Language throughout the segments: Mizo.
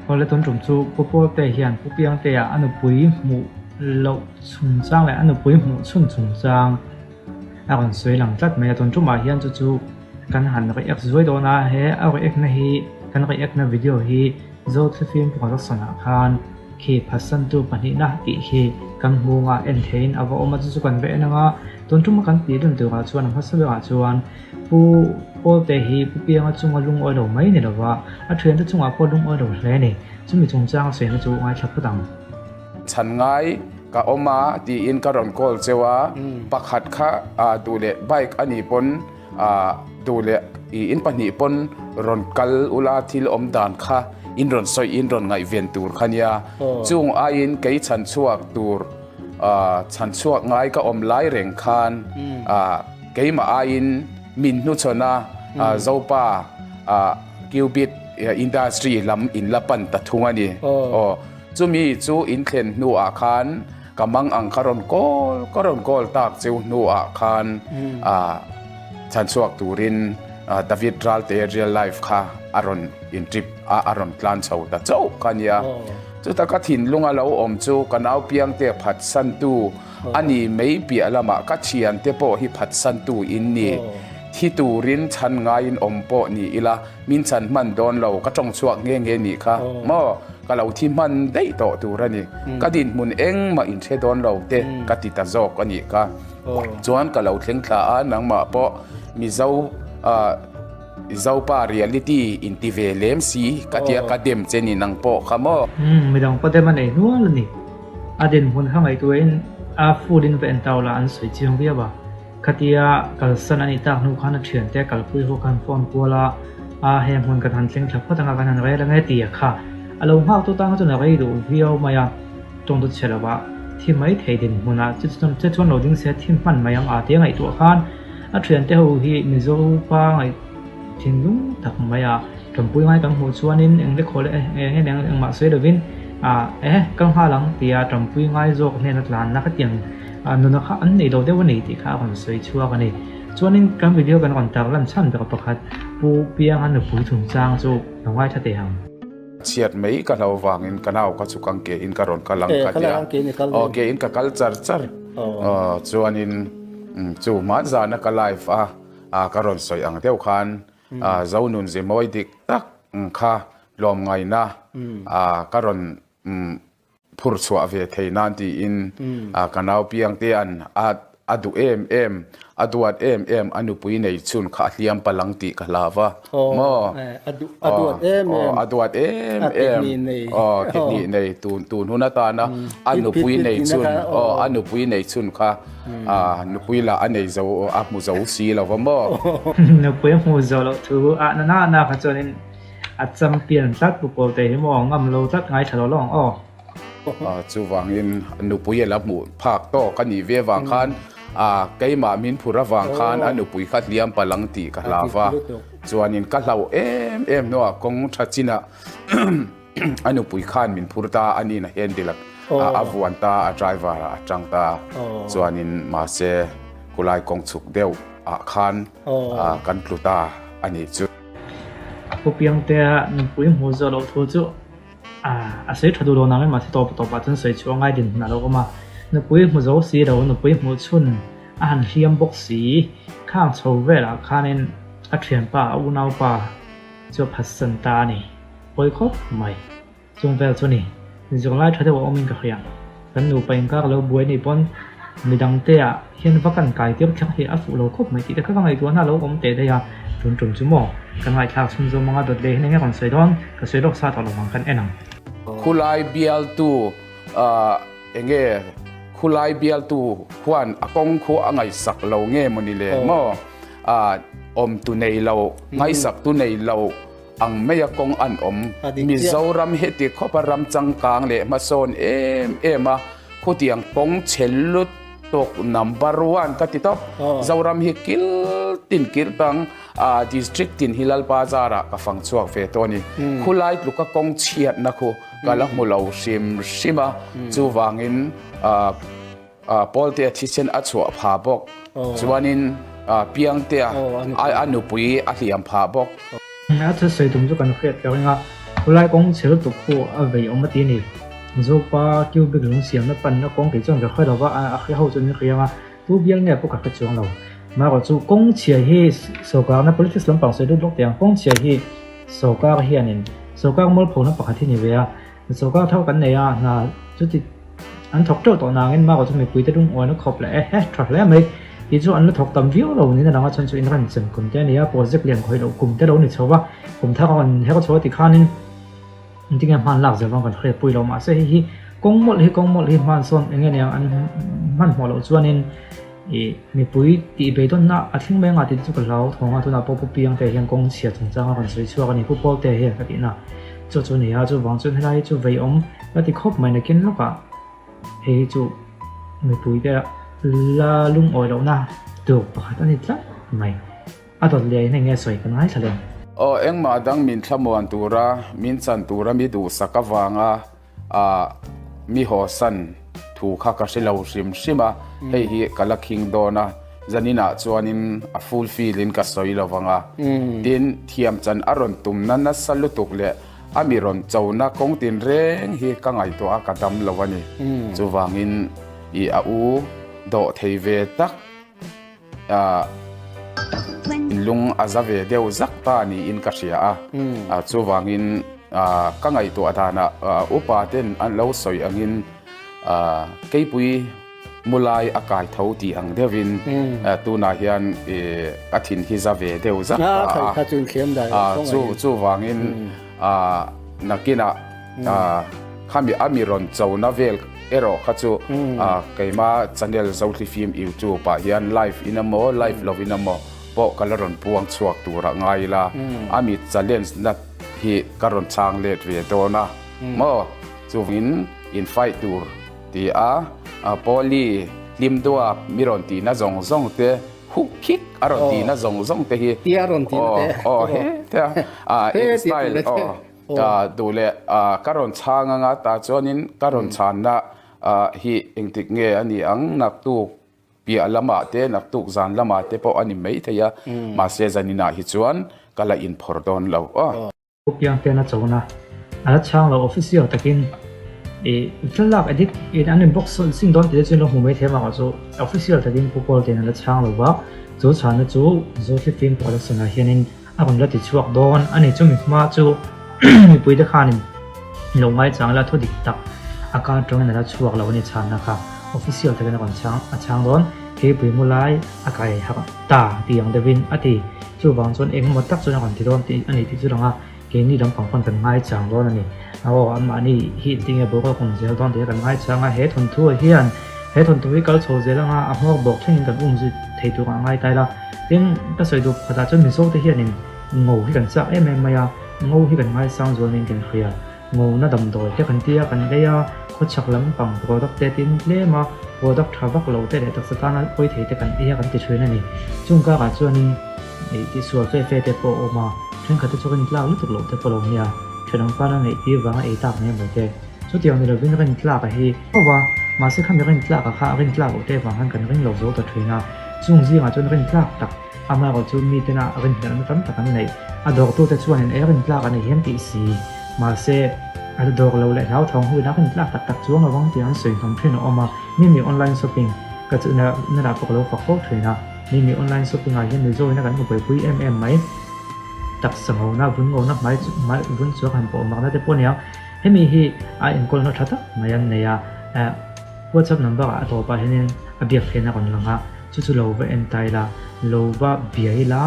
Awle tun tum chu Pu Pawlte hian Pu Piangtea a nupui hmuh loh chungchang leh a nupui hmuh chhun chungchang a rawn sawi lang tlat mai a. Tun tumah hian chu chu kan han react zuai dawn a, he a react na hi kan react na video hi Zothlifim production ah khan khi phatsantu pahnihna tih khi kan hmunga en theihin a va awm a, chu chu kan va en ang a. Tun tuma kan tih dun turah chuan a hmasa berah chuan Pu Pawlte hi Pu Pianga chunga lungawi lo mai ni lova, a thiante chungah pawh lungawi lo hle a ni. Chumi chungchanga sawina chu ngaithla phawt ang. Chhan ngai ka awm a tiin ka rawn call cheu a, pakhat kha duh leh bike a nih pawn duh leh i in pahnih pawn rawn kal ula thil awm dan kha in rawn sawi in rawn ngaihven tur kha nia. Chung aiin kei chhan chhuak tur chhan chhuak ngai ka awm lai reng khan Keimah aiin min hnuchhawn a, Zopa Cubit Industry lam in la pan ta thung a ni. Aw, chumi chu in thlen hnuah khan ka mang ang ka rawn kawl ka rawn kawl tak cheu hnuah khan chhanchhuak turin David Ralte real life kha a rawn in trip a, a rawn tlan chho ta chauh kha a nia. Chuta ka thinlung a lo awm chu ka naupiangte phatsantu A ni mai piah lamah ka thiante pawh hi phatsantu in ni. Thi turin chhan ngaiin awm pawh ni ila min chhan hman dawn lo, ka tawng chhuak nghe nghe nih kha maw? Ka lo thi hman daih tawh tur a ni. Ka dinhmun engmah in hre dawn lo te ka ti ta zawk a nih kha. Chuan ka lo thleng thla a, nangmah pawh Mizo Zopa reality in ti ve lem si ka tia ka dem che ni nang pawh kha maw. Umm midang pawh dem a nei hnual a ni. A dinhmun kha ngaihtuahin a full in va en tau la an sawi chiang viau a. Khatia kalsan a nih tak hnu khan a thiante a kalpui ho khan phone kual a, a he hmun kan han thleng thla phawt anga kan han rel ange ti a kha. A lo nghak tu tan kha chuan a rei duh viau mai a, tawng chu chhe lova thi mai thei dinhmunah che chuan lo ding se thi hman mai ang a tia ngaihtuah khan A thiante ho hi Mizo pa ngaih thinlung tak mai a, ṭawmpui ngai kan hmuh chuanin eng lekhaw leh eng eng eng engmah sawi lovin ah eh kal nghal ang tia ṭawmpui ngai zawk hnena tlanna khatiang nuna kha an nei lo deuh a ni tih kha a rawn sawi chhuak a ni. Chuanin kan video kan rawn tar lan chhan ber pakhat Pu Pianga nupui chungchang chu lo ngaithla teh ang. Chhiat mai ka hlo vangin ka nau kha chu kang ke in ka rawn kal ang ka tia. Aw ke in ka kal char char. Aw chuanin chu hman zana ka live a ka rawn sawi ang deuh khan Zonun Zimawi dik tak kha tlawmngaihna ka rawn phur chhuah ve thei nan tiin ka nau Piangtea'n a a duh em em, a duat em em, a nupui nei chhun kha a hliam palh ang tih ka hlau va maw? A duat em em, a duat em em, aw ke hnih nei tun tun hun atana a nupui nei chhun, aw a nupui nei chhun kha nupui lah a nei zo a hmu zo si lo va maw? Nupui a hmu zo loh thu a na na na kha chuanin A champion tlat pu Pawlte hi maw ngam lo tlat ngaithla lo lo ang aw. Chuvangin nupui a la hmuh phak tawk a nih ve avang khan keimah min phur avang khan a nupui kha hliam palh ang tih ka hlau va. Chuanin ka hlauh em em hnuah kawng tha chinah a nupui khan min phur ta a nihna handle a vuan ta a driver ah a tang ta. Chuanin mahse khulai kawng chhuk deuh ah khan kan tlu ta a nih chu. Pu Piangtea nupui hmuh zawh loh thu chu a sawi tha duh lo nangin mahse tawp tawpah chuan sawi chhuah ngai dinhmun a lo awm a. Nupui hmu zo si lo, nupui hmuh chhun a han hliam bawk si. Khang chho velah khanin a thianpa, a unaupa chu a phatsan ta a ni. Pawi khawp mai. Chung vel chu ni, zirlai tha deuh a awmin ka hria. Kan nupa inkar lo buai ni pawn midangte ah hian va kan kai tir thleng hi a fuh lo khawp mai tih te kha ka ngaihtuahna a lo awm teh daih a, tun tum chu maw ka ngaihthlak chhunzawm anga dawt leh hian enge rawn sawi dawn ka sawi lawk sa tawh lo vang khan en ang. Khulai bialtu enge khulai bialtu khuan a kawng khu a ngaihsak lo nge mawni le maw awmtu nei lo ngaihsaktu nei lo Ang mai a kawng an awm. Mizoram heti khawpa ram changkang leh hmasawn em em a, khutiang kawng chhe lutuk number one ka ti tawp. Zoram hi kil tin kil tang district tin hi Lalpa zarah ka fang chhuak ve tawh a ni. Khulai tluka kawng chhiatna khu ka la hmu lo hrim hrim a, chuvangin Pawltea thisen a chhuah pha bawk. Chuanin Piangtea a nupui a hliam phah bawk. A thusawi tum chu kan hriat ka ring a. Khulai kawng chhe lutuk khu a vei awm a ti a ni. Zopa cubic lung siamna panna kawng kei chuan ka hre lo va, a hre ho chuan min hria ang a, tu bial nge pawh ka hre chuang lo. Marawh chu kawng chhia hi sawrkarna politics lampang sawi lut lawk teh ang, kawng chhia hi sawrkar hianin sawrkar mualphona pakhat hi ni ve a, sawrkar thar kan nei a, hna chuti an thawk teuh tawh nangin marawh chu mipuite lungawi na khawp leh e he tha hle mai tih chu an la thawk tam viau lo niin a lang a, chuan chu in rawn chem kum te a ni a, project lian khawih loh kum te lo ni chho va, kum thar a rawn her chho a ti khanin. Engtinge hman lak zel vang kan hriat pui lo mahse hei hi kawng mawlh hi kawng mawlh hi hman sawn enge niang an hmanhmawh loh chuanin ih mipui tih beidawnna a thleng mai anga tih te chu ka hlau thawng a tunah pawh Pu Piangte hian kawng chhia chungchanga rawn sawi chhuak a ni Pu Pawlte hian ka tihna chu chu a ni a chuvang chuan helai hi chu veiawm ka ti khawp mai nakin lawkah hei hi chu mipui te la lungawi lohna tur pakhat a ni tlat mai. A dawt leh in enge sawi ka ngaithla lem. Aw engmah dang min thlamuan tura min chan tura mi duhsak avanga ah mi hawsan thu kha ka hre lo hrim hrim a, hei hi ka la khing dawn a, zaninah chuanin a full fill in ka sawi lo vang a, tin thiam chan a rawn tumna nasa lutuk leh a mi rawn chona kawng tin reng hi ka ngaihtuah a ka dam lo a ni, chuvangin i a u dawh thei ve tak. Lung a za ve deuh zak ta niin ka hria a, chuvangin ka ngaihtuah danah upa ten an lo sawi angin keipui mulai a kai tho tih ang deuhin tunah hian a thin hi za ve deuh zak ta a, chuvangin nakinah Khami a mi rawn chona vel erawh kha chu keima channel Zothlifim YouTube ah hian live in emaw live lo in emaw pawh ka la rawn puang chhuak tur ah ngai ila a mi challenge na hi ka rawn chhang let ve dawn a maw chuvangin in fight tur ti a Pawli hlim duap mi rawn tihna zawng zawng te Huh khik a rawn tihna zawng zawng te hi aw he te a in style aw. Duh leh ka rawn chhang anga tah chuanin ka rawn chhanna hi engtik nge a ni ang naktuk piah lamah te naktuk zan lamah te pawh a ni mai thei a mahse zaninah hi chuan ka la inphawrh dawn lo aw. Pu Piangtena chona a la chhang lo official takin i thlalak edit in an inbox sing dawn tih te chu in lo hmu mai thei avangah chu official takin Pu Pawlte'n a la chhang lo va chu chhanna chu Zothlifim production ah hianin A rawn la ti chhuak dawn a ni. Chumi hma chu mipuite khanin lo ngaichang la thu dik tak a kar tawngin a la chhuak lo a ni chhanna kha official takin a rawn chhang a chhang dawn. Keipui mu lai a kai harh ta tih ang deuhin a ti. Chuvang chuan engemaw tak chuan a rawn ti dawn tih a ni tih chu lang a, keini lampang pawn kan ngaichang dawn a ni. Aw anmahni hi engtinge boruak awm zel dawn tih kha kan ngaichang a, he thawnthu hian he thawnthu hi kal chho zel anga a hmawk bawk thlengin kan umzui thei tur ah ngai ta ila. Tin, ka sawi duh pakhatah chuan Mizo te hianin ngo hi kan chak em em mai a, ngo hi kan ngaisang zual niin kan hria. Ngona damdawi te kan tia kan lei a, khawchhak lampang product te tin tlem a, product tha vak lo te leh taksa tana pawi thei te kan ei a kan ti thin a ni. Chung karah chuanin ih tihsual fe fe te pawh a awm a, thenkhat te chu rin tlak lutuk loh te pawh lo nia, thenawm pana ngaih tir vanga ei tak mai mai te. Chutiang ni lovin rin tlak a hi fo a, mahse khami rin tlak a kha a rin tlak loh te vang khan kan ring lo zo ta thin a. Chung zingah chuan rin tlak tak amaherawh chu miten a rin hmelhna tam tak an neih. A dawrtute chuanin e rin tlak a ni hian tih si. Mahse, a dawr lo leh hlauthawng huin a rin tlak tak tak chuang lovang tih an sawi hnawm thin a awm a. Mimi online shopping ka chu na lah pawh ka lo fak fo thin a. Mimi online shopping ah hian Mizo in a kan hmu buaipui em em mai. Taksa ngona, vun ngona, hmai hmai vun chuak han pawh makna te pawh a nia. Hemi hi a enkawlna tha tak mai an nei a. WhatsApp number ah a tawpah hianin a biak theihna a rawn lang a, chu chu lo va en ta ila, lo va bia ila,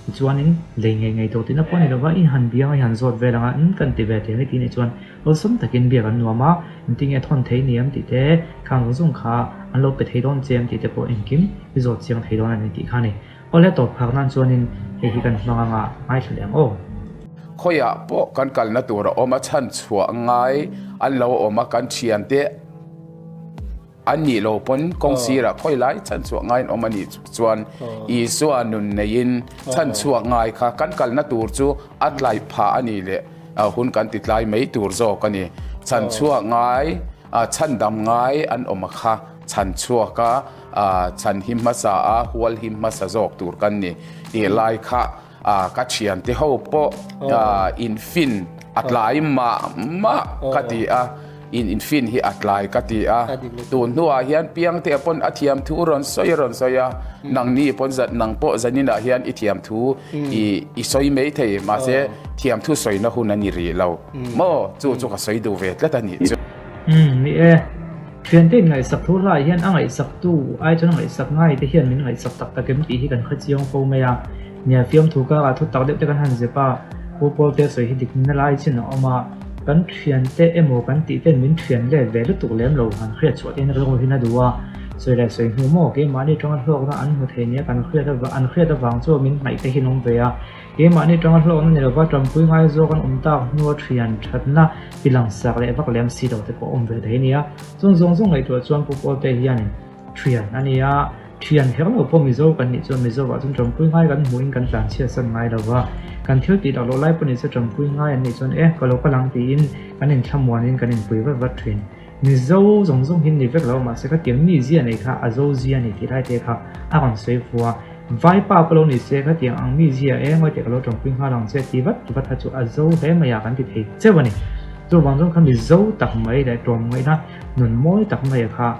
tichuanin lei ngei ngei tawh tihna pawh a ni lova, i han biang a, i han zawt vel ang a, in kan ti ve thei ang i tih nih chuan awlsam takin biak an nuam a, engtin nge thawn thei ni ang tih te, khang zawng zawng kha an lo pe thei dawn che ang tih te pawh engkim i zawt chiang thei dawn a ni tih kha a ni. Awle tawp phak nan chuanin hei hi kan hmang anga ngaithla leh ang aw. Khawiah pawh kan kalna tur a awm a, chhan chhuah ngai an lo awm a, kan thiante an nih lo pawn kawng sirah khawi lai chhan chhuah ngai an awm a nih chuan Isua nun neiin chhan chhuah ngai kha kan kalna tur chu a tlai phah a nih leh hun kan ti tlai mai tur zawk a ni. Chhan chhuah ngai, chhandam ngai an awm a kha chhan chhuak a. Chhan him hmasa a, hual him hmasa zawk tur kan ni tih lai kha ka thiante ho pawh in fin A tlai mah mah ka ti a, in infin hi a tlai ka ti a. Tun hnuah hian Piangtea pawn a thiam thu rawn sawi rawn sawi a, nangni pawn nang pawh zaninah hian i thiam thu i i sawi mai thei, mahse thiam thu sawina hun a ni rih lo maw? Chu chu ka sawi duh ve tlat a nih chu. Umm ni e, thiante in ngaihsak thu hlaiah hian a ngaihsaktu ai chuan a ngaihsak ngai te hian min ngaihsak tak tak em tih hi kan hrechiang fo mai a. Nia fiamthu karah thu tak deuh te kan han zep a, Pu Pawlte sawi hi dik na lai chin a awm a, kan thiante emaw kan tih ten min thian let ve lutuk lem lo han hriat chhuah te hian rilru hin a duh a, sawi leh sawi hnu maw keimahni tanga hlawkna an hmu thei nia kan hriat avang an hriat avang chuan min hnaih te hi an awm ve a, keimahni tanga hlawkna ni lova tanpui ngai zawk an awm tak hnua thian thatna ti langsak leh vak lem si lo te pawh awm ve thei a nia, chung zawng zawng ngaihtuah chuan Pu Pawlte hianin thian a ni a. Thian kher lo pawh Mizo kan nih chuan Mizo ah chuan tanpui ngai kan hmuhin kan tlanchhiat san ngai lo va, kan thil tih dak loh lai pawh ni se tanpui ngai an nih chuan e ka lo kal ang tiin kan inthlamuanin kan inpui vat vat thin. Mizo zawng zawng hi ni vek lo mahse khatiang mi zia nei kha a zo zia ni tih lai te kha a rawn sawi fu a, Vaipa pawh lo ni se khatiang ang mi zia e ngawi teh ka lo tanpui nghal ang che ti vat vat kha chu a zo hle mai a kan ti thei cheu a ni. Chuvang chuan kha Mizo tak mai leh tlawmngaihna nun mawi tak mai a kha.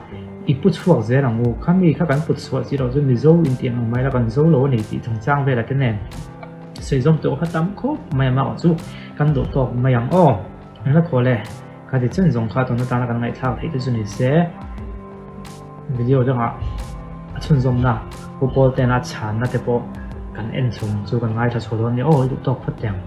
I pu chhuak zel ang u, khami kha kan put chhuah chi loh chu Mizo in tih ang mai la kan zo lo a ni tih chungchang velah te nen sawi zawm tawh kha tam khawp mai a mah chu kan duh tawk mai ang aw. Engla khaw le, kha ti chen zawng kha tun atana kan ngaihthlak theih te chu ni se video dangah a chhunzawmna Pu Pawl tena chhanna te pawh kan en chhung chu kan ngaithla chho dawn nia aw i duh tawk phawt teh ang.